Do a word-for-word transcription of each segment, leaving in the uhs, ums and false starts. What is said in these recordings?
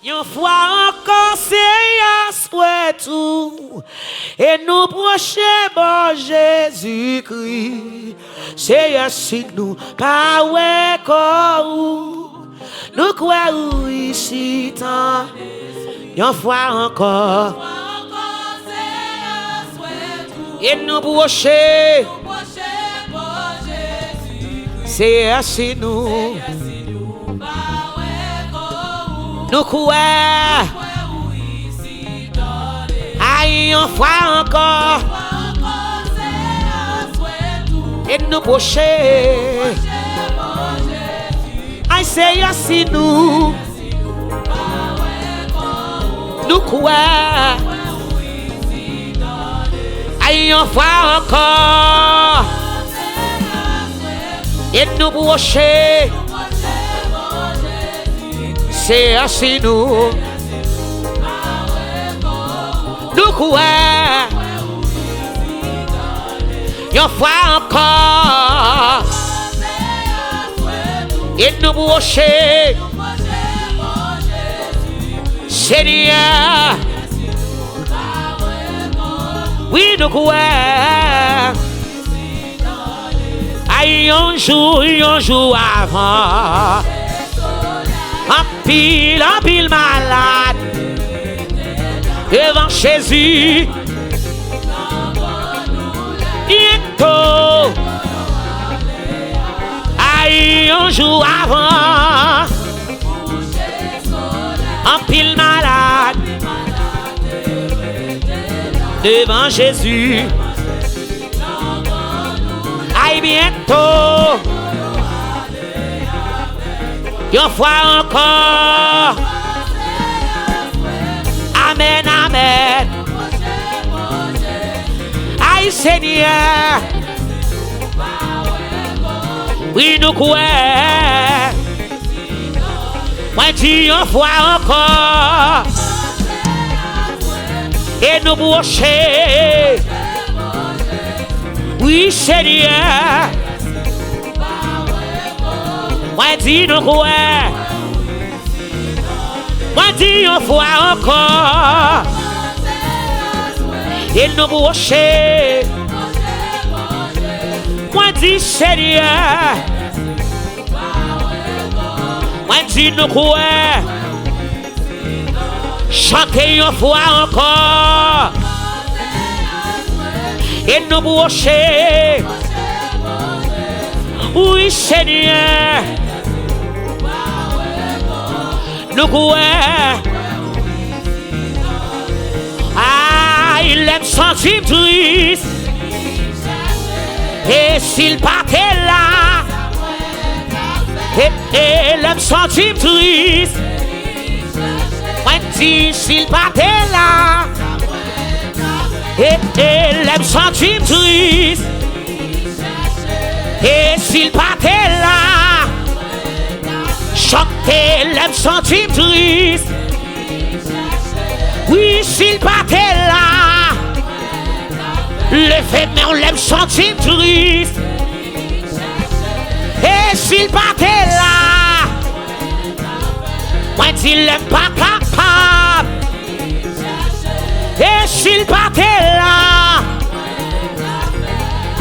Yon fwa ankò, Seyè swete ou, e nou pwoche bò Jezikri. Seyè, si nou pa wè kò ou, nou kwè ou isit an. Yon fwa ankò. E nou pwoche. Seyè, si nou. Nou kwè. Ay, yon fwa ankò. E nou pwoche. Ay, Seyè, si nou. Nou kwè. Ay, yon fwa ankò. E nou pwoche. Seyè, si nou. Nou kwè. Yon fwa ankò. E nou pwoche. Senyè. Wi, nou kwè. Ay, yon jou, yon jou avan. Anpil, anpil malad. Devan Jezi. Byento. Ay, yon jou avan. Anpil malad. Devan Jezi. Ay, byento. Yon fwa ankò. Amèn, amèn. Ay, Senyè. Wi, nou kwè. Mwen di yon fwa ankò. E nou pwoche. Wi, Senyè. Mwen di nou kwè. Mwen di yon fwa ankò. E nou pwoche. Mwen di, Senyè. Mwen di nou kwè. Chante yon fwa ankò. E nou pwoche. Wi, Senyè. Nou kwè. Ay, lè m santi m tris. E si l pa te la. E, e lè m santi m tris. Mwen di si l pa te la. E, e lè m santi m tris. E si l pa te la. Chante lè m santi m tris. Wi, si l pa te la. Leve men w lè m santi m tris. E si l pa te la. Mwen di lè m pa kapab. E si l pa te la.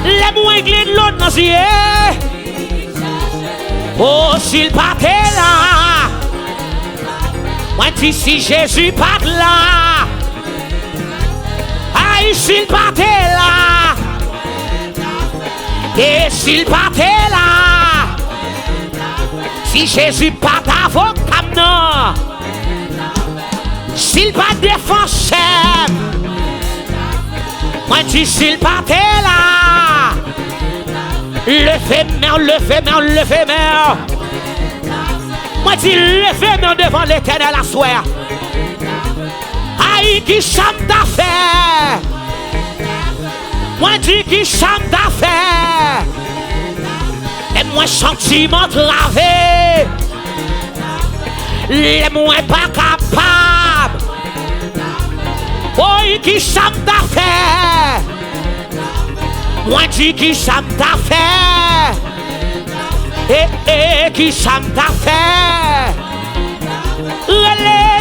Lè m wengle dlo nan zye. O, si l pa te la. Mwen di si Jezi pa t la. Ay, si l pa te la. E si l pa te la. Si Jezi pa t avoka m nan. Si l pa t defansè m. Mwen di si l pa te la. Leve men w, leve men w, leve men w. Mwen di leve men w devan Letènèl aswè a. Ay, kisa m ta fè? Mwen di kisa m ta fè? E mwen santi m antrave. Lè mwen pa kapab. Oy, kisa m ta fè? Mwen di kisa m ta fè? E, e, kisa m ta fè? Rele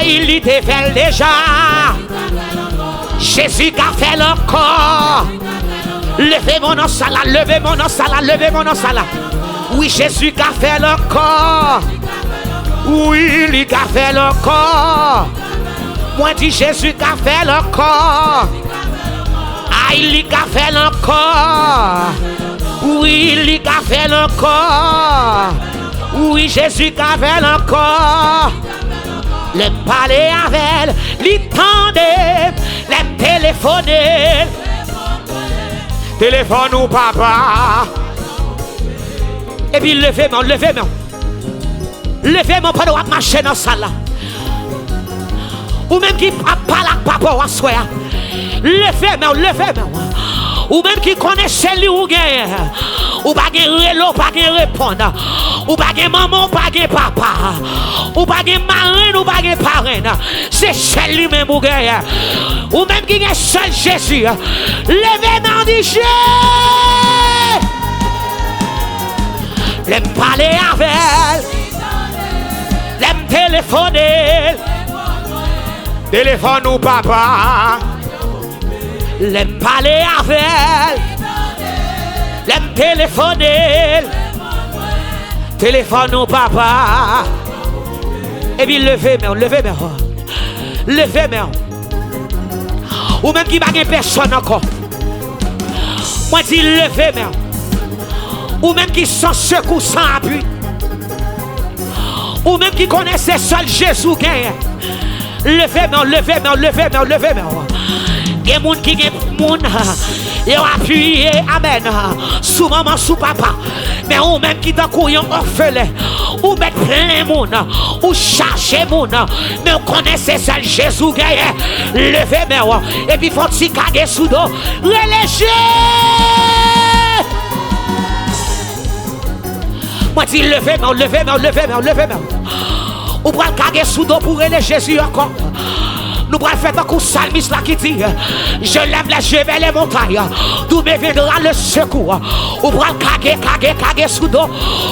Li te fè l deja. Jezi ka fè l ankò. Leve men w nan sal la, leve men w nan sal la, leve men w nan sal la. Wi, Jezi ka fè l ankò. Wi, li ka fè l ankò. Mwen di Jezi ka fè l ankò. Ay, li ka fè l ankò. Wi, li ka fè l ankò. Wi, Jezi ka fè l ankò. Lè m pale avè l, li tande m. Lè m telefone l. Telefòn ou, papa. Epi leve men w, leve men w. Leve men w pandan w ap mache nan sal la. Ou menm ki ap pale ak papa w aswè a. Leve men w, leve men w. Ou menm ki konnen se li ou genyen. Ou pa gen rele, ou pa gen reponn. Ou pa gen manman, ou pa gen papa. Ou pa gen marenn, ou pa gen parenn. Se sèl li menm ou genyen. Ou menm ki gen sèl Jezi. Leve men w, di Je! Lè m pale avè l. Lè m telefone l. Telefòn ou, papa. Lè m pale avè l. Lè m telefone l. Telefòn ou, papa. Epi leve men w, leve men w. Leve men w. Ou menm ki pa gen pèsòn ankò. Mwen di leve men w. Ou menm ki san sekou, san apui. Ou menm ki konnen se sèl Jezi w genyen. Leve men w, leve men w, leve men w, leve men w. Gen moun ki gen moun, yo apiye, amèn, sou manman, sou papa. Men ou menm ki tankou yon òfelen, ou mèt plen moun, ou chaje moun, men ou konnen se sèl Jezi w genyen. Leve men w, epi fè yon ti kage sou do. Rele Je! Mwen di, leve men w, leve men w, leve men w, leve men w. Ou pral kage sou do pou rele Jezi ankò. Nou pral fè tankou salmis la ki di, Je lève les yeux vers les montagnes, d'où me viendra le secours. Ou pral kage, kage, kage sou do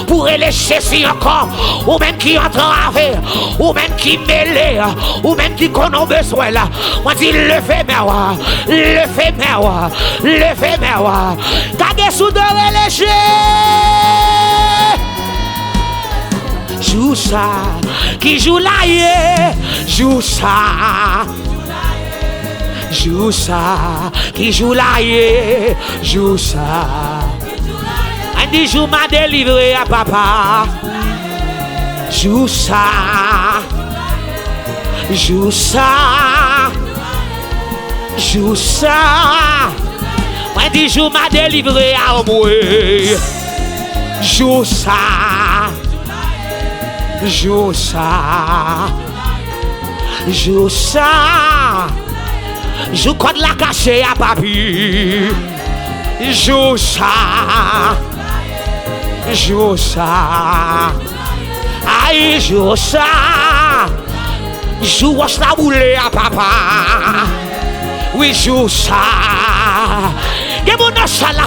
pou rele Jezi ankò. Ou menm ki antrave, ou menm ki mele, ou menm ki konnen w bezwen l. Mwen di, leve men w, leve men w, leve men w. Kage sou do, rele Je! Jou sa, ki jou la ye? Jou sa, jou sa, ki jou la ye? Jou sa. Ann di, jou m a delivre a, papa. Jou sa, jou sa, jou sa. Mwen di, jou m a delivre a, anmwe. Jou sa, jou sa, jou sa. Jou kòd la kache a, papi. Jou sa, jou sa. Ay, jou sa. Jou wòch la boule a, papa. Wi, jou sa. Gen moun nan sal la,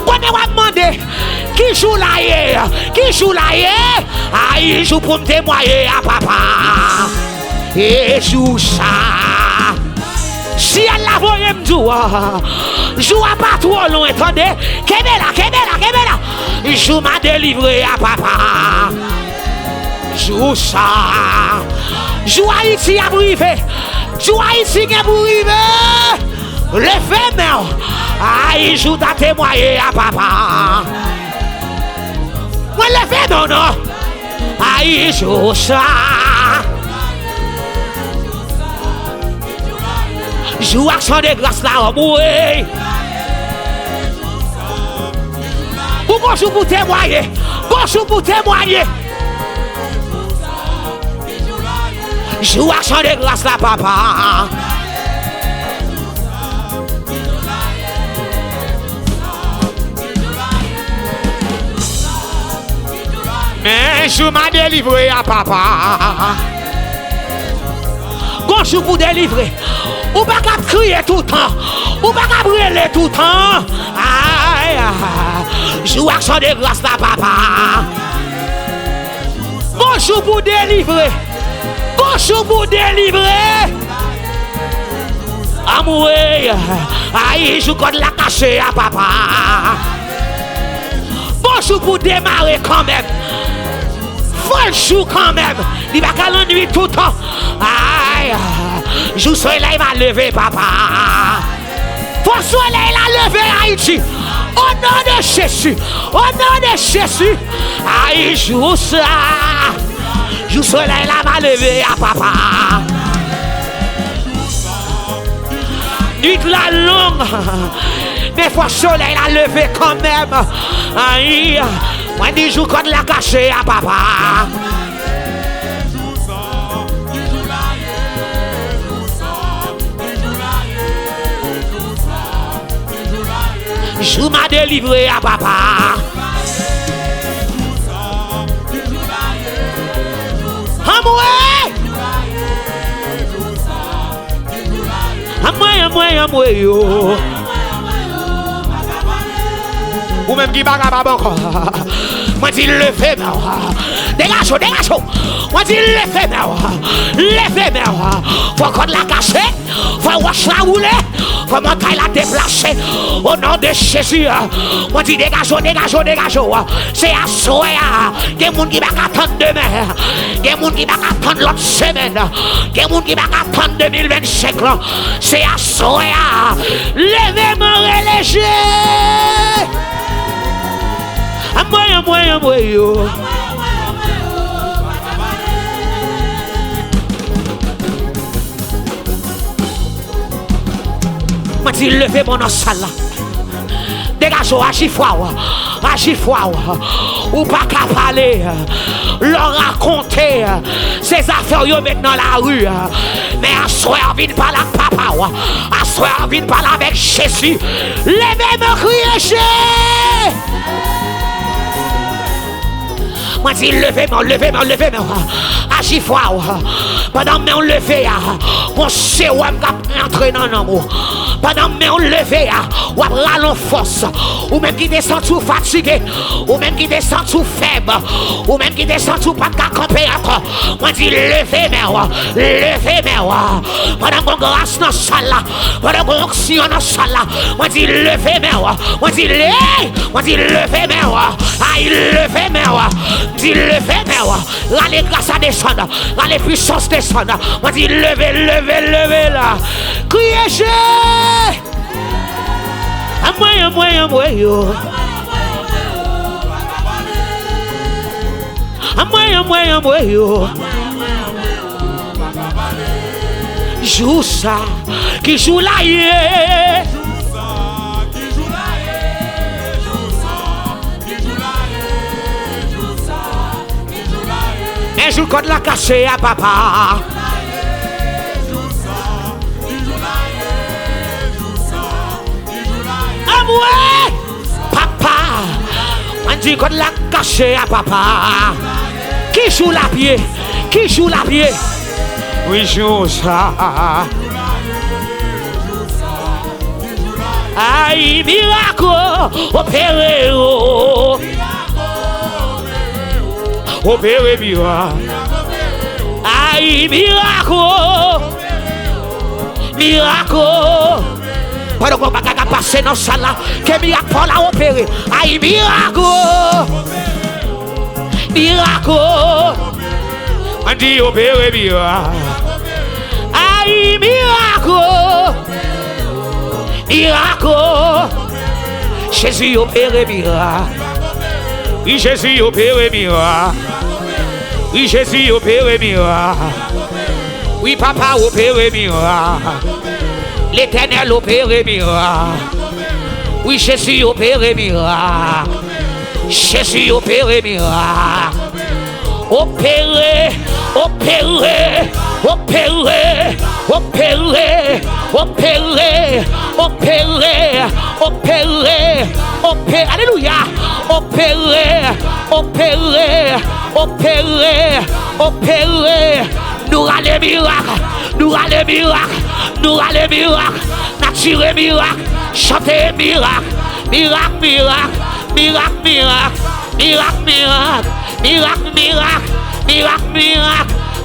konnen w ap mande, ki jou la ye? Ki jou la ye? Ay, jou pou m temwaye a, papa. E jou sa. Syèl la voye m di w, jou a pa twò lwen, tande. Kenbe la, kenbe la, kenbe la. Jou m a delivre a, papa. Jou sa. Jou Ayiti ap rive. Jou Ayiti gen pou rive. Leve men w. Ay, jou ta temwaye a, papa. Mwen leve men w non. Ay, jou sa. Jou aksyon de gras la, anmwe. Ou gon jou pou temwaye. Gon jou pou temwaye. Jou aksyon de gras la, papa. Men jou m a delivre a, papa. Gon jou pou delivre. Ou pa ka ap kriye toutan. Ou pa ka ap rele toutan. Ay, ay. Jou aksyon de gras la, papa. Gon jou pou delivre. Gon Jou pou delivre. Anmwey. Ay, jou kòd la kache a, papa. Bon jou pou demare kanmenm. Fò l jou kanmenm. Li pa ka lannwit toutan. Ay, jou solèy va leve, papa. Fò solèy la leve Ayiti. O non de Jezi. O non de Jezi. Ay, jou sa. Jou solèy la va leve a, papa. Nwit la long. Men fò solèy la leve kanmenm. Ay, mwen di jou kòd la kache a, papa. Jou m a delivre a, papa. Anmwey! Anmwey, anmwey, anmwey, anmwey, yo. Ou menm ki pa kapab ankò. Mwen di leve men w. Degaje w, degaje w. Mwen di leve men w. Leve men w. Fò kòd la kache. Fò wòch la woule. Fò montay la deplase. O non de Jezi. Mwen di degaje w, degaje w, degaje w. Se aswè a. Gen moun ki pa ka tann demen. Gen moun ki pa ka tann lòt semèn. Gen moun ki pa ka tann de mil vennsenk lan. Se aswè a. Leve men w, rele Je. Anmwey, anmwey, anmwey, yo. Mwen di leve men w nan sal la. Degaje w, aji fwa w. Aji fwa w. Ou pa ka pale. Lè w rakonte, se zafè w yo met nan lari. Men aswè a vin pale ak papa w. Aswè a vin pale avèk Jezi. Leve men w, kriye Je. Mwen di leve men w, leve men w, leve men w. Aji fwa w. Pandan men w leve a, gon sewòm k ap antre nan nanm ou. Pandan men w leve a, w ap rale yon fòs. Ou menm ki te santi w fatige, ou menm ki te santi w fèb, ou menm ki te santi w pa t ka kanpe ankò, mwen di leve men w, leve men w. Pandan gon gras nan sal la, pandan gon onksyon nan sal la, mwen di leve men w, mwen di le, mwen di leve men w. Ay, leve men w, di leve men w. Rale gras la desann. Rale pwisans desann. Mwen di leve, leve, leve la. Kriye Je. Anmwey, anmwey, anmwey, yo. Anmwey, anmwey, anmwey, yo. Jou sa, ki jou la ye? Men jou kòd la kache a, papa. Anmwey! Papa! Mwen di kòd la kache a, papa. Ki jou l ap ye? Ki jou l ap ye? Wi, jou sa. Ay, mirak, opere yo. Opere mirak. Ay, mirak, mirak. Pandan gon bagay ap pase nan sal la, ke mirak pa w la opere. Ay, mirak. Mirak. Mwen di opere mirak. Ay, mirak. Mirak. Jezi opere mirak. Wi, Jezi opere mirak. Wi, Jezi opere mirak. Wi, papa opere mirak. Letènèl opere mirak. Wi, Jezi opere mirak. Jezi opere mirak. Opere, opere, opere, opere, opere, opere, opere, opere, alelouya. Opere, opere, opere, opere. Nou rale mirak, nou rale mirak, nou rale mirak. N a tire mirak, chante mirak. Mirak, mirak, mirak, mirak. Mirak, mirak, mirak, mirak, mirak, mirak.